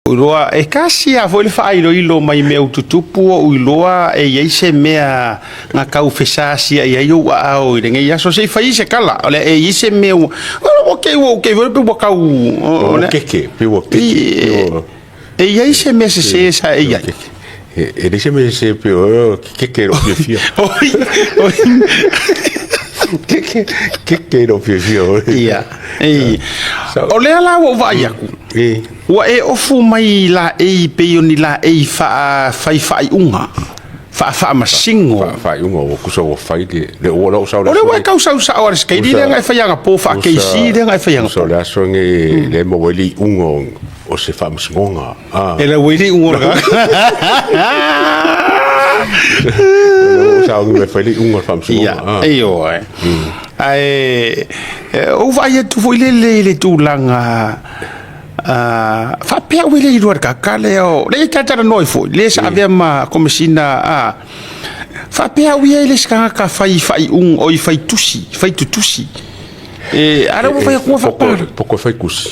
Iloa e tasi lava foi le faailoilo mai mea ua tutupu ou iloa e i ai se mea na tau fesaasiai ai ou aao i lenei aso. Se i fai se tala, o le a e i ai se mea ua ua te i ua ou te i foi pe ua tau Ua keke, pe ua keke. E i ai se mea sese sa e i ai? E leai se mea sese pe o keke lou fiafia. Oi, oi. Keke, keke lou fiafia. Ia. O lea la ua ou vaai atu. Ua e ofu mai i laei pei o ni laei faa-fai faaiuga, faa-faamasino. Faaiuga ua tusa ua fai le, le ua lau sau le O lea ua e tau sau sao a le skeili lea na e fai anapo faa-KC lea na e fai anapo. Tusa o le aso lenei lea e maua ai le iuga o se faamasinoga. E lau ai le iuga o le Ua sauni mai fai le iuga o le faamasinoga. Ia, ioe. Ae ou vaai atu foi lele i le tulaga faapea ua le iloa le kaka lea o le talatalanoa ai foi le sa avea ma komesina a faapea au ia e le se tagata fai faaiuga oi fai tusi fai tutusi e a lea ua fai atu faapala poko fai tusi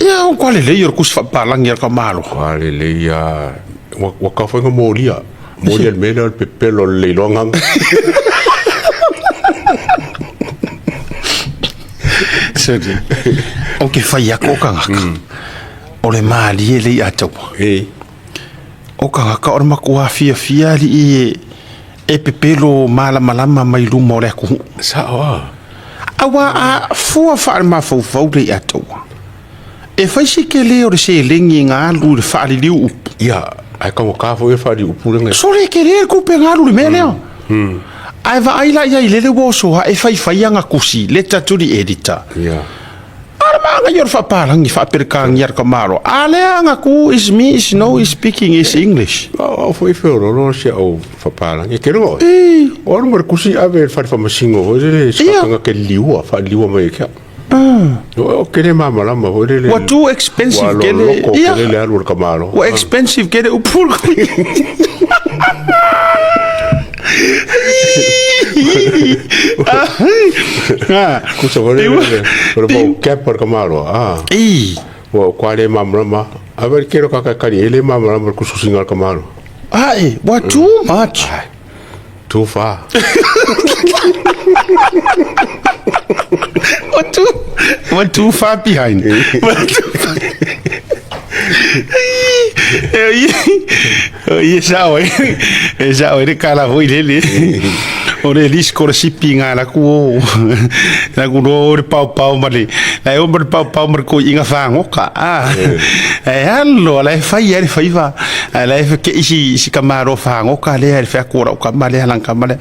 ia o kwa lelei o le tusi faapalagi a ka malo kwa lelei a ua ka fai molia molia le mea lea o le pepelo o le leiloa gaga. Sorry. O ke whai ako o kangaka. O le mālie lei a taua. E. O kangaka o le matua fiafia li i e, e pepelo malamalama mai luma o le atuhu. Sao a. Aua a fua wha le mafaufau lei a taua. E fai si ke le o le seleni ngā alu i le whaaliliu upu. Ia, ai taugata foi e whaaliu upu lenei. Sole ke le kupe ngā alu le mea lea. Ae vaai la ia i lele ua oso ae faifai ana kusi, letter to the editor. Ia. A le maga ia o le faapalagi faaperekania le tamaloa. A lea ana ku is me is no is speaking is English. Au foi feololo si au faapalagi. E ke loa. O alu ma le kusi ave i le fale faamasino foi lele se ke liua, faaliliua mai e ke au. O ke le malamalama foi lele. Ua too expensive Ua kele. loloko Ia. kele le alu o le tamaloa. Ua expensive kele upu. Kusa foi lele. O le mau cap o le tamaloa. Ah. Ii. Ua kwa le malamalama. A vai kero kakakari e le malamalama le kususinga o le tamaloa. Ai, ua too much. Too far. Ua too, ua too far behind. Ua too far. E sao ai, e sao ai le kala foi lele. O le li scholarship ngā la ku o. La ku ro le pau pau ma le. La e o ma le pau pau ma le koi inga whangoka. Ah. E alo, la e fai e le faiva. Ae la e ke isi isi kamaro whangoka lea le whea kora o kama lea lang kama lea.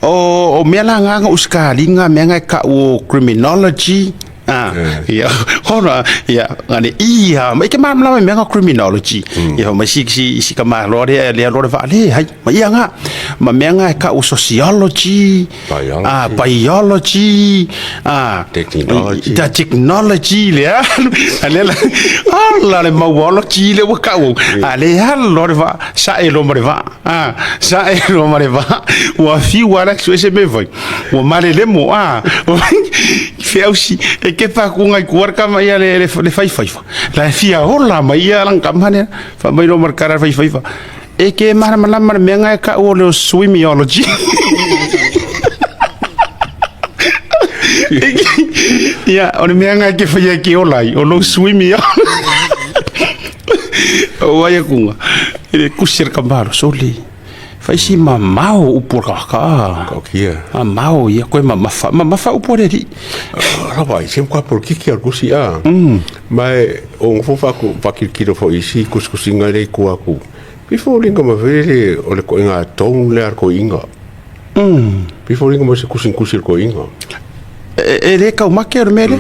O, o mea la nganga uskalinga mea ngai ka o criminology. Ah, ia, hona, ia, ngane ia, mai ke malamalama mea nga criminology. Ia, mai si si si kamaro lea lea lore va le hai. Ma ia nga, ma mea nga ka o sociology, Biology. ah, biology, ah, Technology. ta technology le alu, a le la, ala le mauology le ua kau, a le alo le va, sa e lo ma le va, ah, sa e lo ma le va, ua fiu ala sue se me vai, ua male le mo, ah, feausi, e ke pa ku ngai kuar ka mai le le le fai fai fa, la fia ola mai ia lang ka mane, fa mai lo mar kara fai fai fa. E ke malamalama le mea e kau o le swimiology. Ia, o le mea ngai ke whaia ke ola ai, o lo swimiology. O ai akunga, e le kusi le kamaro, soli. Whai si mamao upu o kaka. Ka kia. Mamao ia, koe mamafa. Mamafa upu o le ri. Rawa, i sem kwa polokiki al kusi a. Mai o ngofo faku fakilokilo foi i isi kusikusiga lea i tua atu, pei foliga mai foi lele o le ituaiga tone lea a le toeaina. Pei foliga mai o se kusikusi a le toeaina. E le taumate o le mea lea.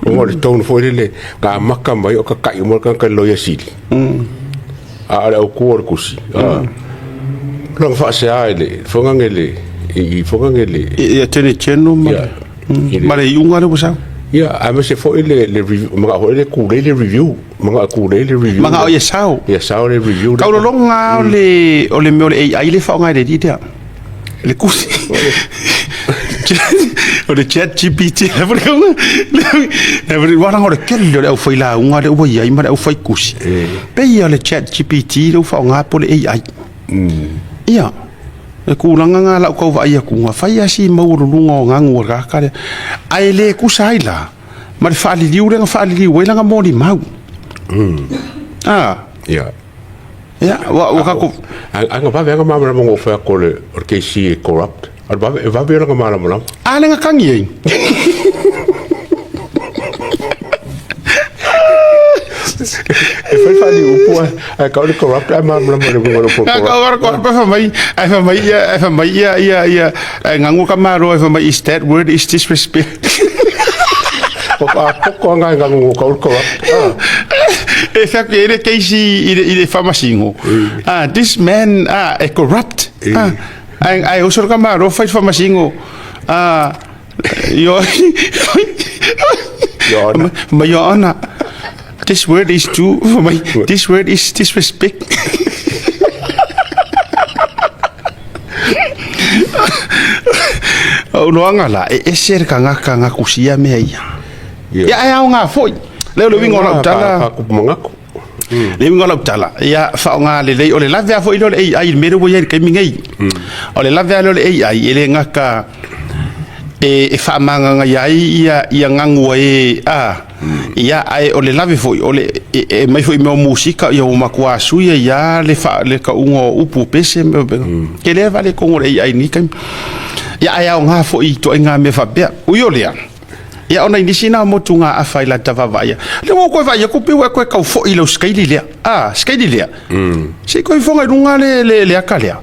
Ona o le tone foi lele na amata mai o tata'i uma le tagata i le Loia Sili. A o le autu o le tusi, lona faasea i le fogaga i le i fogaga i le I Attorney General ma le ma le iuga lea ua sau. Ia, aemaise foi le le review, manao foi le tulei le review, manao e tulei le review. Manao ia sao. Ia sao le review. Taulologa o le o le mea o le AI le faaaoga e le alii lea. Le kusi. O le Chat GPT. Le wala ngore kele le au fai lauga le ua iai ma le au fai kusi. Pei o le Chat GPT le faaaoga po le AI. Ia. E kulaga nga lau kau vaai atu nga fai asi maualuluga o gagu o le kaka lea. Ae le kusa ai la ma le faaliliu lea na faaliliu ai lana molimau. Ah. Ia. Ia, ua tatou. Aga vave aga malamalama ngo fai ko le o le KC e corrupt. Al vave e vave langa malamalama. A le kangi ai. E fai fai upu ai ka le corrupt ai malamalama le ngo po corrupt. Ka ko pa fa mai ai fa mai ia ai fa mai ia ia ia ai ngangu ka maro ai fa mai is that word is disrespect. Ko a poko anga ngangu ka corrupt. E fa ke le keisi i le famasingo. Ah, this man ah e corrupt. Ah, ai ai o ka maro fai famasingo. Ah, yo Your Honor. Ma Your Honor, this word is too my, this word is disrespect. O loanga la e ese le kangaka nga kusia mea ia. Ia e ao ngā foi. Leo le wingo lau tala. Le wingo lau tala. Ia whaonga le lei o le lave a foi leo le AI le mere ua ia le kaimi ngei. O le lave a leo le AI e le ngaka e whaamanganga ia ai ia ia ngangua e a ia ai o le lave foi o le e mai foi mea musika ia o makua suia ia le fa le ka ungo upu pese me ke le vale kongo le AI ni kaimi. Ia ai ao ngā foi to ngā me whapea. Uio lea. Ia ona nisi na motu ngā awha i la tavawa ia. Le wau koe vai, ko piu e koe kau fo i lau skaili lea. Ah, skaili lea. Se koe fonga i runga le aka lea.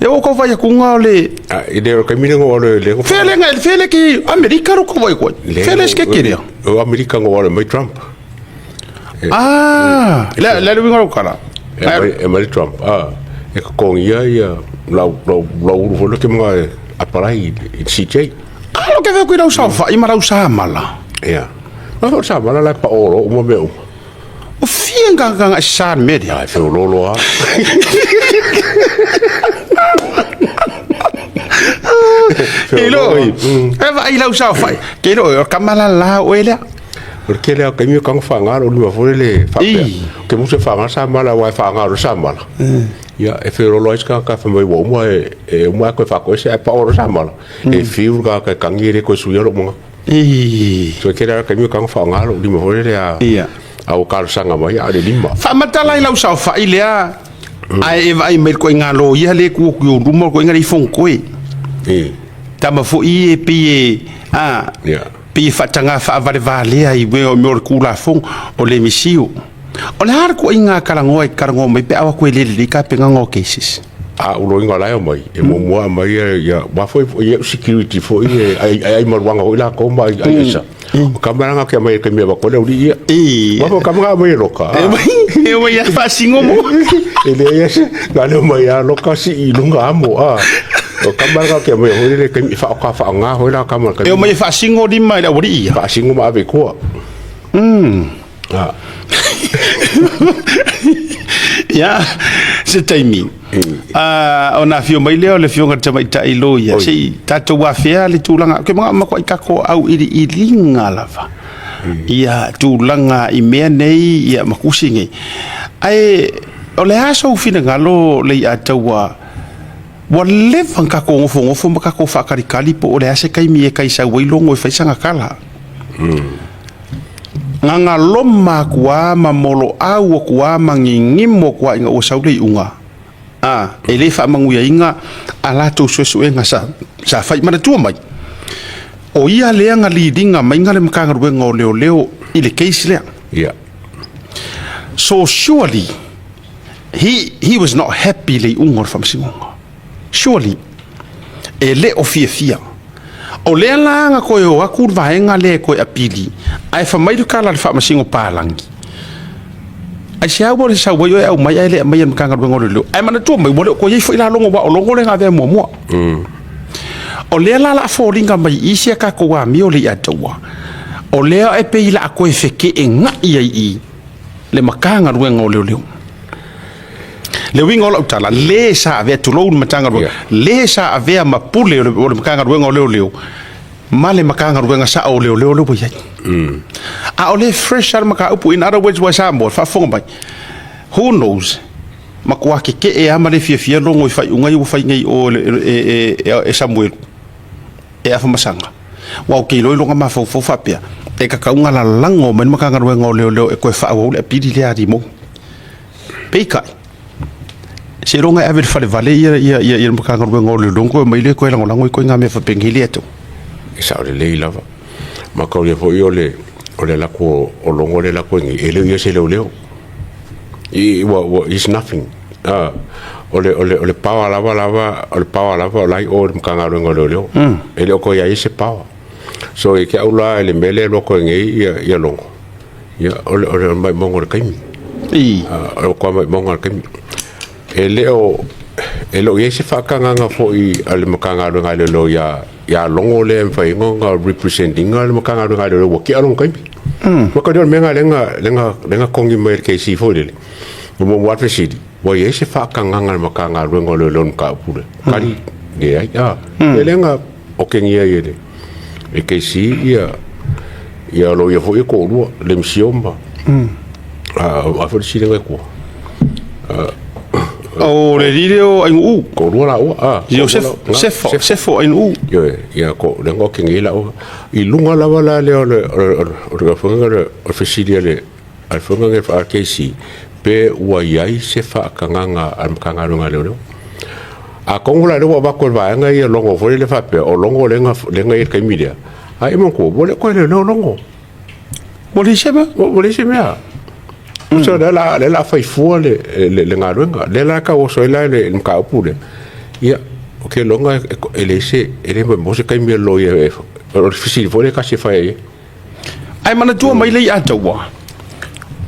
Le wau kau vai ku ngā o le... I le o kaimina ngo le le Fele nga, fele ki Amerika ro ko vai koe. Fele ske ke lea. O Amerika ngo le mai Trump. Ah, le le winga ro kala. E mai Trump. Ah, e ko kongia ia lau lau lau uru fo le ke mga aparai i CJ. Alo ke veo lau sa fa i marau sa mala. Ia. Ma fo sa mala la pa oro uma me uma. O fia nga nga sa media. Ai fe lolo a. E lo e va i lau sa fa. Ke lo o kamala la o ele. Porque le ka mi kang fa ngaro ni fo le fa ke mu se fa ngaro sa mala wa fa ngaro sa mala. Ia e fe lolo ai ka ka fa mai wo mo e uma ko fa ko se pa oro sa mala. E fiu ka ka kangi re ko suia lo mo. E So ke le ka mi kang fa ngaro ni fo le a. Ia. A o ka sanga mai a le lima. Fa matala i lau sa fa i lea. Ai e vai mai ko ngā lo ia le ku ku rumo ko ngā i koe. E. Tama fo i e pi e a. Ia. Pi fatanga fa vale valea i we o me ku la fong o le misio. O le har ko inga karango e karango mai pe awa koe le le ka pe ngā cases. A ulo inga lai o mai e mo mua mai ia wa fo ia security fo i ai ai maruanga ho ila ko mai ai sa. O kamera ke mai ke me wa ko le uri ia. E Wa fo kamera mai loka. E mai e mai a fa singo mo. E le ia se ga le mai a loka si i lunga amo a. O kamera ke mai ho le ke fa ka fa nga ho la kamera ke. E mai fa singo di mai la uri ia. Fa singo ma ave ko. A. Ia se taimi. A o na fio mai lea o le fioga tamaitai lo ia. Se i tatou afea le tulaga. Ke mga mako i kako au iri iringa lava. Ia tulaga i mea nei ia makusi nei. Ai o le aso finagalo le ia taua ua leva kako ngofo ngofo ma kako whakarikari po o le ase kai mi e kai sau wai longo e whaisanga kala. Nga nga loma kua ma molo au kua ma ngingimo kua inga o sau le unga. A, e le wha manguia inga a latou suesuenga sa sa whai mana tua mai. O ia lea nga lidinga mai nga le makanga ruenga o leo leo i le case lea. Ia. So surely he was not happy le unga o le whamsingonga. Surely e le o fia fia. O lea la nga koe o aku vaenga le koe apili. Ai fa mai kala le whamasingo pālangi. Ai se au le sau wai au mai ai le mai makanga ruenga o leo leo. Ai mana tua mai wale o koe iei fo ila longo wa o longo le ngā vea mua mua. O lea la la fōringa mai isi a kako wā mio le ia taua. O lea e pei la koe wheke e ngai ai i le makanga ruenga o leo leo. Le uiga o lau tala, le sa avea, tulou le Matagaluega, le sa avea ma pule o le Matagaluega o Leoleo ma le Matagaluega sao o Leoleo lea ua i ai. A o le fresh lava le mataupu, in other words, ua Samoa, faafofoga mai, who knows, matua tetee lava ma le fiafia logo i faaiuga ia ua fai nei i o e Samuelu e Afamasaga. Aua ou te iloa i lona mafaufau faapea, e tatau ona lalago mai le Matagaluega o Leoleo e toe faaauau le apili lea a Limou. Peitai, seiloga e ave i le falevale le Matagaluega o Leoleo ona toe omai lea e toe lagolago ituaiga mea faapenei lea e atau. E sao lelei lava. Ma taulia foi o le o le latou o logo le latou nei, e le o ia se leoleo. I, ua, ua, is nothing. O le power lava lava, o le power lava o la i o le Matagaluega o Leoleo. E le o toe i ai se power. So e te au la i le mea lea e loko nei ia logo. Ia o le maimoga o le taimi. O le kwa maimoga o le taimi. E le o i ai se faatagaga foi a le Matagaluega a Leoleo ia logo lea e mafai ai ona represent ina le Matagaluega a Leoleo ua tea lona taimi. Ma tau o le mea lena togi mai e le KC foi lele. O muamua lava fesili, ua i ai se faatagaga a le Matagaluega o Leoleo i le mataupu lea? Tali, leai. Ia lea na okegia ai e le KC ia loia foi e toalua, le MCO ma a foi le sili e tua. O le lile o Ainuu. Toalua laua. Joseph, Sefo, Sefo Ainuu. Ioe, ia ko le ngo kengi laua. I luga lava la lea o le fesili a le foga le RKC pe ua i ai se faatagaga a le Matagaluega a Leoleo. A kongo la lea ua avatu e le vaega ia logo foi le faapea o logo lea i le taimi lea. A e manatua, ua le toe leoleo logo. Ua leai se mea? Ua leai se mea. So lea la fai fua le galuega. Lea la tau oso ai la le mataupu lea. Ia, o ke loga e le se, e le mo se taimi e loia e, o le fesili foi le kasi e fai ai. Ae manatua mai lei ataua.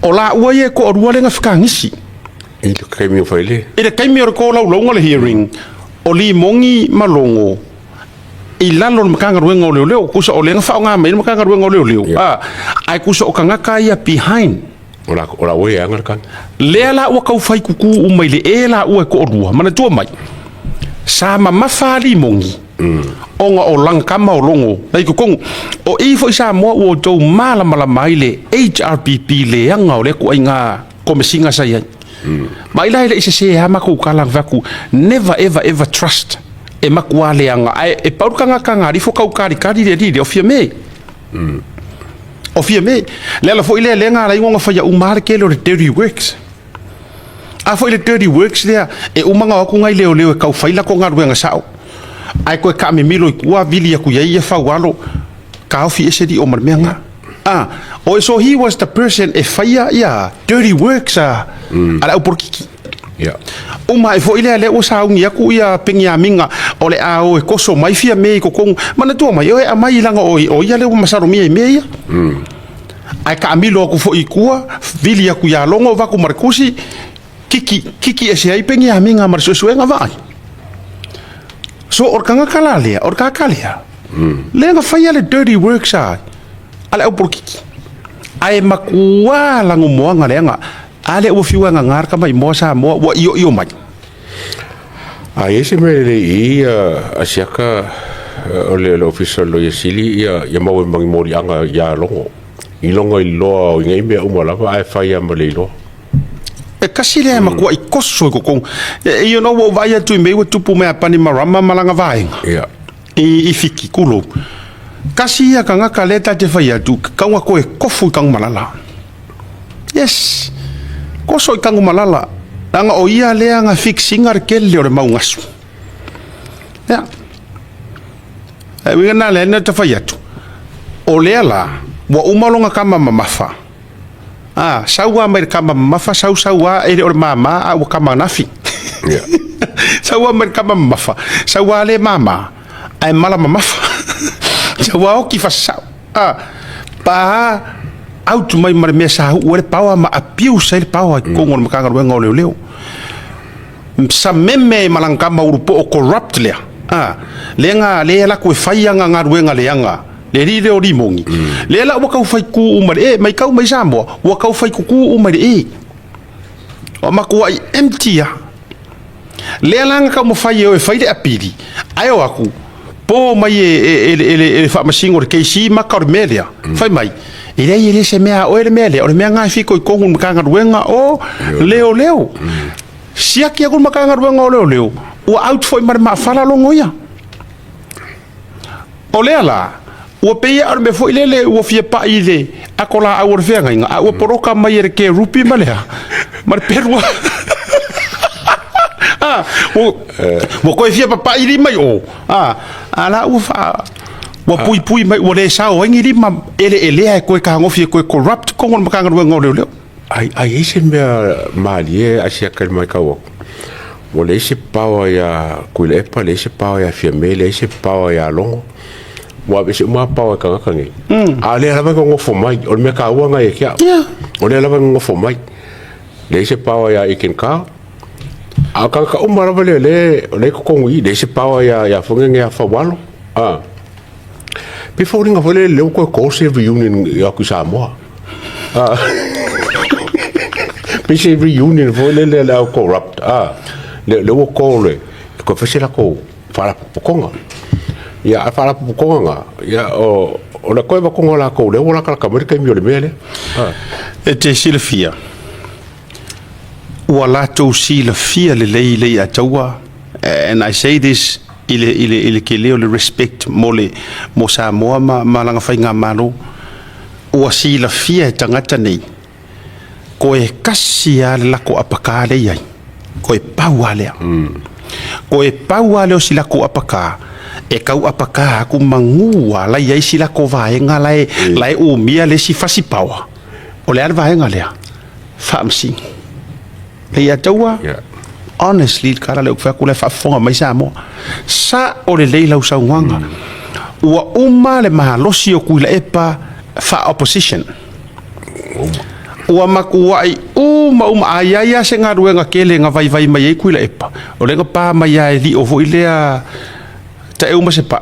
O la ua ia toalua le na fekagisi. I le taimi o fai le. I le taimi o le tolaulauga le hearing, o Limogi ma Logo i lalo o le Matagaluega o Leoleo, tusa o lea na faaaoga mai le Matagaluega o Leoleo, ae tusa o tagata ia behind. O la ua ia le kani. Lea la ua tau fai kuku uma i le e la ua e toalua, manatua mai, sa mamafa Limogi, ona o lagakama o Logo, na i totonu. O i foi Samoa ua outou malamalama ai le HRPP leaga o lea tuaiga komesiga sa i ai. Ma i la e le i sese lava matou tala na fai atu, never ever ever trust e matua leaga. Ae e pau le tagata na alifo tau kalikali le alii lea o Fiame. O Fiame. Le ala foi lea lea na ala ai ona faia uma le tele o le dirty works. A foi le dirty works lea, e uma na o atu nai leoleo e tau fai latou galuega sao. Ae toe taamimilo i tua vili atu i ai ia faualo taofi ese lio ma le mea na. O so he was the person e faia ia dirty works a le aupolitiki. Uma ai foi lea lea ua sauni atu ia Peniamina o le a o e koso mai Fiame i totonu. Manatua mai, o e aumai laga o ia lea ua masalomia i mea ia. Ae taamilo atu foi i tua, vili atu ia Logo vaku ma le tusi, kiki, kiki ese ai Peniamina ma le suesuega vaai. So o le tagata la lea, o le tagata lea, lea na faia le dirty works a le aupolitiki. Ae matua lagomoaga leaga, a lea ua fiu e gaga le tamaimoa Samoa ua ioio mai. A i ai se mea lelei i asiaka o le ofisa o le Loia Sili ia maua ma ni moliaga ia Logo. I logo i loa o i nei mea uma lava ae fai lava ma le iloa. E kasi lea matua i koso i totonu. You know, ua ou vaai atu i mea ua tupu mai a Panimarama ma lana vaega. I Fiti, tulou. Kasi ia tagata lea ta te fai atu, kauga koe kofu i Tanumalala. Yes. Koso i Tanumalala. Leaga o ia lea na fixinga le tele o le mau gasu. Ia. E uiga na lea na ta fai atu. O lea la, ua uma lona kama mamafa. Sau lava mai le kama mamafa, sau sau lava, e le o le mama, a ua kama nafi. Sau lava mai le kama mamafa, sau lava le mama, ae mala mamafa. Sau lava oti faasasao. Pa out mai ma le mea sa uu ai le power ma abuse ai le power i totonu o le Matagaluega o Leoleo. Sa meme ma lana kama ulupo o corrupt lea. Lea na lea latou e fai ana galuega leaga. Le alii lea o Limogi. Lea la ua tau fai kuku uma i le e, mai tau mai Samoa, ua tau fai kuku uma i le e. Ua matuai empty lava. Lea la na taumafai e o e fai le apili, ae o atu, po mai e le Faamasino o le KC maka o le mea lea. Fai mai, e leai e le se mea a oe le mea lea, o le mea lena e fitoitonu i le Matagaluega o Leoleo. Siaki atu le Matagaluega o Leoleo, ua out foi ma le maafala logo ia. O lea la, ua pei lava o le mea foi lele ua fia pai i le ato laau o le feagaiga, a ua poloka mai e le kerupi ma le a, ma le pelua. A, ua toe fia papai lima i o, a, a la ua faa, ua puipui mai, ua le sao ai ni lima eleelea e toe tagofi e toe corrupt totonu o le Matagaluega o Leoleo. Ai, ai i ai se mea malie a siaka i le matau atu, ua leai se power iā Tuilaepa, leai se power iā Fiame, leai se power iā Logo. Ua aveese uma lava power e tagata nei. A o lea lava e nonofo mai, o le mea taua lena ia te au. O lea lava e nonofo mai. Leai se power iā Eken Carl. A o tagata uma lava lea o lea o lea e i totonu i i, leai se power iā iā foi nei ia Faualo. A. Pei foliga foi lea lea ua toe call se reunion atu i Samoa. Ah. Pei se reunion foi lele a le au corrupt. Ah. Le, le ua call le, ko fai se lakou faalapotopotoga. Ia, a faalapotopotoga na, ia, o, o le koe vakonga o lakou lea ua lakalaka mai le taimi o le mea lea. Ah. E te silafia, ua latou silafia lelei le Iataua, and I say this i le, i le, i le tele o le respect mo le, mo Samoa ma, ma lana faigamalo, Ua silafia e tagata nei, koe kasi lava le lako apakā lea i ai, koe pau lava lea. Koe pau lava lea o si lako apakā, e kau apakā aku magū ala i ai si lako vaega la e, la e umia le isi fasi paoa. O le a le vaega lea? Faamasino. Le ia taua, honestly, le kala lea ou te fai atu la e faafofoga mai Samoa. Sao lelei lau saunoaga. Ua uma le malosi o Tuilaepa faa-opposition. Ua matuai uma uma, a i ai lava se galuega tele na vaivai mai ai Tuilaepa, o lea na pa mai lava e lio foi lea taeu ma se paa.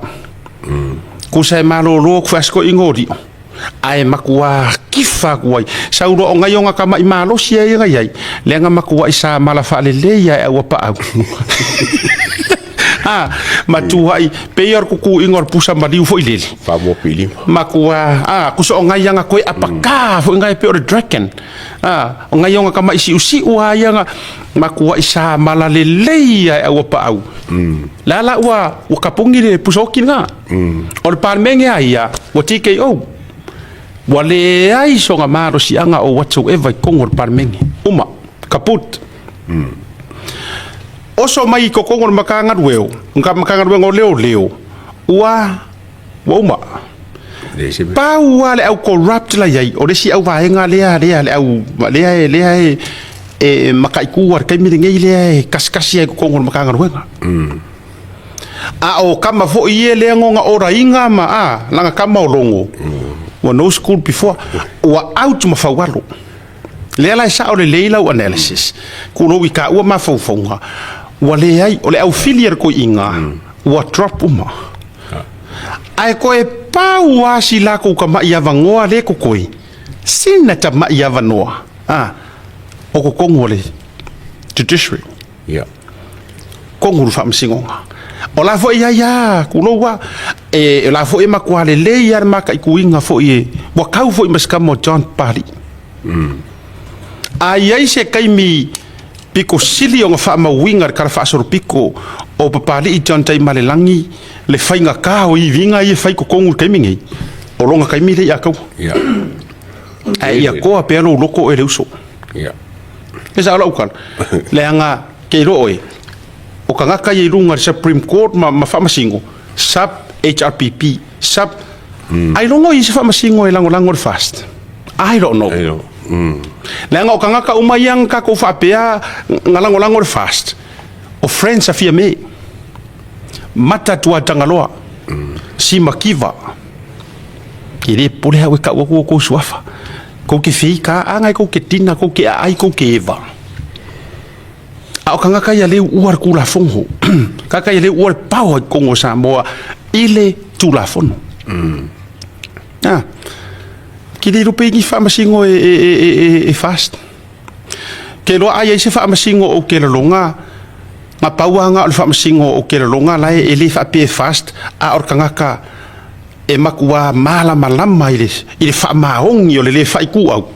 Tusa e malolo atu feasikoiga o lio. Ae matua kifa atu ai. Sau loa o nai ona tama'i malosi ia na i ai, lea na matua'i sa mala faalelei ae aua paau. A, matua'i, pei o le tutuiga o le pusa maliu foi lele. Faamoa pilima. Matua, a, kusa o nai ana koe apakā foi ngai pei o le dragon. A, o nai ona tama'i siusiu a ia na matua'i sa mala lelei ae aua paau. La la ua, ua kapuni le pusa oti lena. O le Palemene a ia, ua TKO. Ua leai sona malosiaga o whatsoever i totonu o le Palemene. Uma. Kaput. Oso mai i totonu o le Matagalueo, Matagaluega o Leoleo, ua, ua uma. Pau lava le au corrupt la i ai, o le isi au vaega lea, lea, le au, lea e, lea e, e mataitu lava i le taimi lenei lea e kasikasi ai i totonu o le Matagaluega. A o kama foi ia lea ngo olaina ma a lana kama o Logo ua no school before ua out ma Faualo. Lea la e sao lelei lau analysis. Kulou i ka ua mafaufauga ua leai o le aufili a le toeaina ua drop uma. Ae toe pau lava si latou tama'i avanoa lea e totoe, sina tama'i avanoa a o totonu o le judiciary. Ia. Kogu le faamasinoga. O la foi ai a kulou a e o la foi e matua lelei a le mataituina foi e ua kau foi ma se kama o John Papali'i. A i ai se taimi piko sili ona faamauina le tala faasolopito o Papali'i John Taimalelagi le faigata o iviga ia e fai i totonu i le taimi nei, o lona taimi lea ia taua. Ia. Ae ia toa pea lou loto oe le uso. Ia. E sao lau tala. Leaga ke iloa oe, o tagata ia i luga i le Supreme Court ma, ma faamasino, sub HRPP, sub... Mm. Ailoga o i ai se faamasino e lagolago le FAST? I don't know. I don't. Mm. Leaga o tagata uma ia na tatou faapea na lagolago le FAST, o friends a Fiame, Mata Tuatagaloa, Sima Kiva, e le popole au e tau atu o kou suafa. Kou ke fei ka anga kou ke tina, kou ke aai, kou ke eva. A o kangaka ia leu ua le Tulafono. Kaka ia leu ua le pao i Kongo Samoa i le Tulafono. Ah. Ki le lupe ni whaamasingo e, e, e, e, e, e fast. Ke loa ai ai se whaamasingo o ke lalonga, Nga pau lava nga o le faamasino o kelologa lae e lē faapea e fast, a o le tagata e matuā malamalama i le faamaoni o le lē faituau.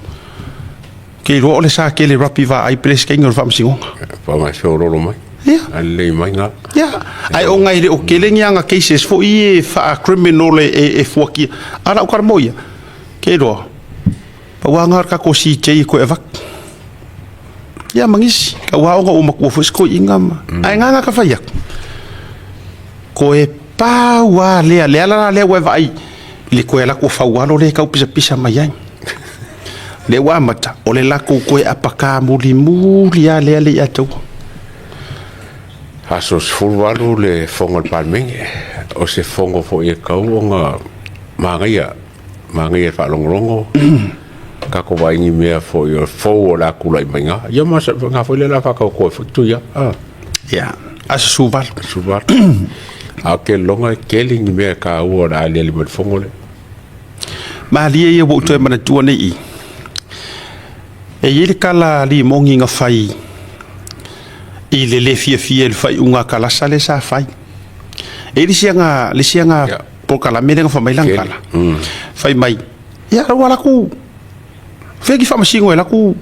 Ke iloa o le sa tele rapi vaai Peresetene o le Faamasinoga. Faamaseololo mai. Ia. Alelei mai ga. Ia, ae ona e le o tele ni ana cases foi e faa-criminal e fuatia. A lau tala mo ia, ke iloa, pau lava lena o le tatou CJ e toe avatu. Ia ma nisi, tau lava ona ua matua foi si toeaina ma... Ae na ona ta fai atu, toe pau lava lea, le ala la lea ua e vaai i le toe alu atu o Faualo lea e tau pisapisa mai ai. Lea ua amata, o le latou toe apaka mulimuli lava lea le ia te ua. Aso 18 le fono a le Palemene, o se fono foi e tatau ona manaia, manaia i le faalogologo, tatou vaai i ni mea foi o fou o le a tulai mai ina. Ia ma na foi lea o le a faatauto ai foi Tuia. Ia, aso 18. Aso 18. Ae ou te lagona e tele ni mea taua o le a aliali mai i le fono lea. Malie ia ua ou toe manatua nei i. E i ai le tala a Limoni na fai i le le fiafia i le faaiuga a Kalasa lea sa fai. E i ai le isi aga, le isi aga Yeah. polokalame lea na fai mai lana Tele. tala. Fai mai, ia ua alu atu fea ki faamasino e alu atu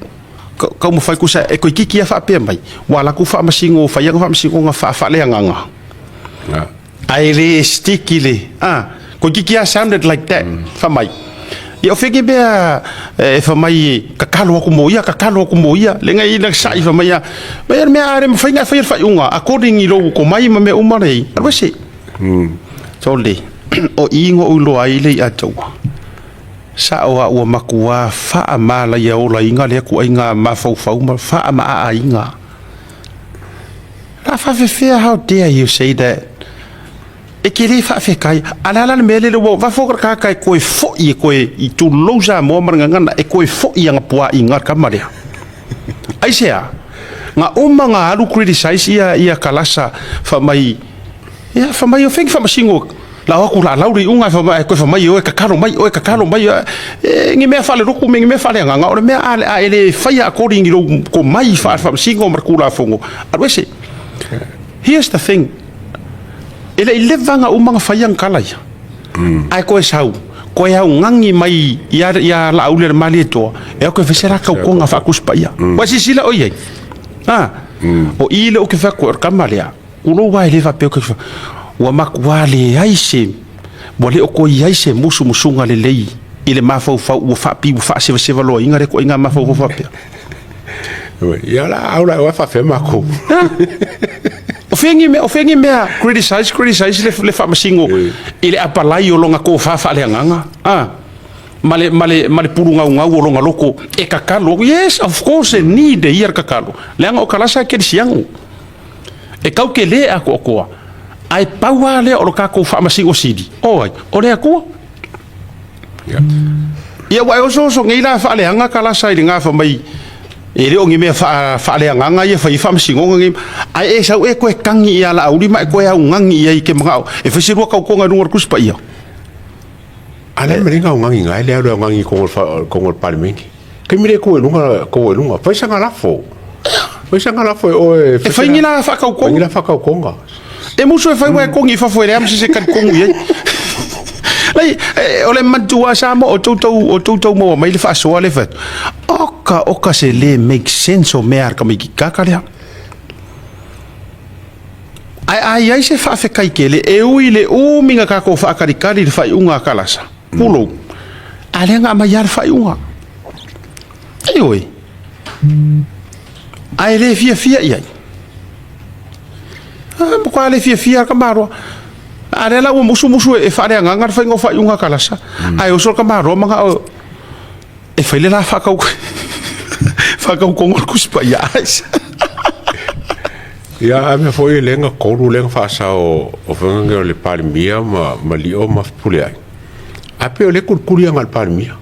taumafai kusa e toeitiiti lava faapea mai, ua alu atu faamasino, fai ana faamasinoga faa-faaleagaga. Ae le stick i le, a, toeitiiti lava sounded like that, fai mai. Ia o fea ki mea e fai mai e tatalo atu mo ia, tatalo atu mo ia, leaga e i ai lana sa'i fai mai a, mai o le mea a le mafai ona e faia le faaiuga according i lou tomai ma mea uma nei, alu ese. Sole, o i na ou iloa ai le ia te ua. Sa'o a ua matua faamalaia-olaina lea ituaiga mafaufau ma faamaaaina. La faafefea, how dare you say that? E te le faafetai. A le a la le mea lele ua fafo le tagata e toe fo'i e toe i tulou Samoa ma le gagana e toe fo'i ana puaaina le tama lea. Aisea? Na uma na alu criticize ia Kalasa fai mai. Ia, fai mai, o fea ki faamasino la o atu laalau le iuga, ae toe fai mai e o e tatalo mai, o e tatalo mai, e ni mea faalelotu me ni mea faaleagaga, o le mea a e le faia according i lou tomai faale-faamasino ma le Tulafono, alu ese. Here's the thing, e le i leva ona uma ona fai ana tala ia, ae toe sau, toe augani mai ia Laauli a le Malietoa, e o atu e fai se la tautoga faa-Tusi Paia. Ua silasila oe i ai? A, o i lea ou te fai atu ai, o le tama lea, Tulou a e le faapea ke ua matua leai se ua le o toe i ai se musumusuga lelei i le mafaufau ua faapi ua faasevaseva loaina lea ituaiga mafaufau faapea. Ia la au la e faafea makou. O fea ni mea, o fea ni mea criticize, criticize le faamasino i le apalai o lona tofa faaleagaga. Ah. Ma le, ma le, ma le pulugaugau o lona loko e tatalo. Yes, of course, e need e ia le tatalo. Leaga o Kalasa e kerisiano. E kau ke lē ākoakoa, ae pau lava lea o lo tatou faamasino sili, o ai? O le Atua. Ia ua e osooso nei la faaleaga kalasa i le gafa mai, e le o ni mea faaleagaga ia fai ai faamasinoga nei, ae e sau e toe tagi ia Laauli ma e toe augani i ai i ke manao e fai se lua tautoga i luga o le Tusi Paia. A le mea le augani gai le alu augani i kogo o le Palemene. Taimi le kou e luga, kou e luga. Fai sanga lafo. Fai sanga lafo e oe. E fai ni la whakaukonga. Fai ni la whakaukonga. E musu e fai wa e kongi i fafo e lea mse se kari kongu i ai. Lai, o le matua sa mo o toutou, o toutou maua mai le faasoa le fai atu. Oka, oka se le make sense o mea ar ka mai ki kaka lea. Ae a i ai se faafetai tele, e ui i le umi na tatou faataritari i le faaiuga a Kalasa, pulou, a lea na aumai lava le faaiuga. Ioe, ae le fiafia i ai. A matua le fiafia lava le tamaloa. A lea la ua musumusu e faaleagaga le faiga o faaiuga a Kalasa, ae oso le tamaloa manao e fai le la faatau faatautoga o le Tusi Paia. Ia, a mea foi lea na tolu lea na faasao o faiga nei o le Palemia ma ma Lio ma Fepuleai. A pei o lea e kulikuli aga le Palemia.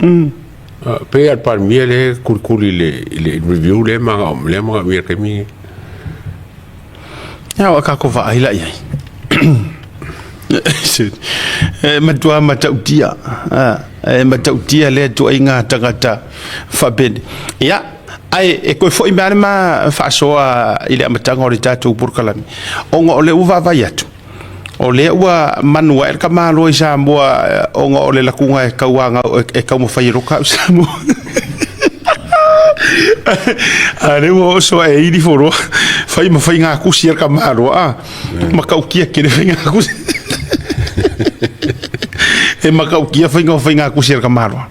Pei a le Palemia lea e kulikuli i le i le review lea ma lea manaomia i le taimi lenei. Ia, ua tatou vaai la i ai. E matua matautia, e matautia lea ituaiga tagata faapeni. Ia, Ae e toe foi mai lava le ma faasoa i le amataga o le tatou polokalame, ona o lea ua vaavaai atu, o lea ua manu ae le tamaloa i Samoa ona o le latuga e tauanau e taumafai e loka au Samoa. A lea ua oso ae ili foloa, fai ma faiga tusi a le tamaloa, a matautia tele faiga tusi. E matautia faiga o faiga tusi a le tamaloa.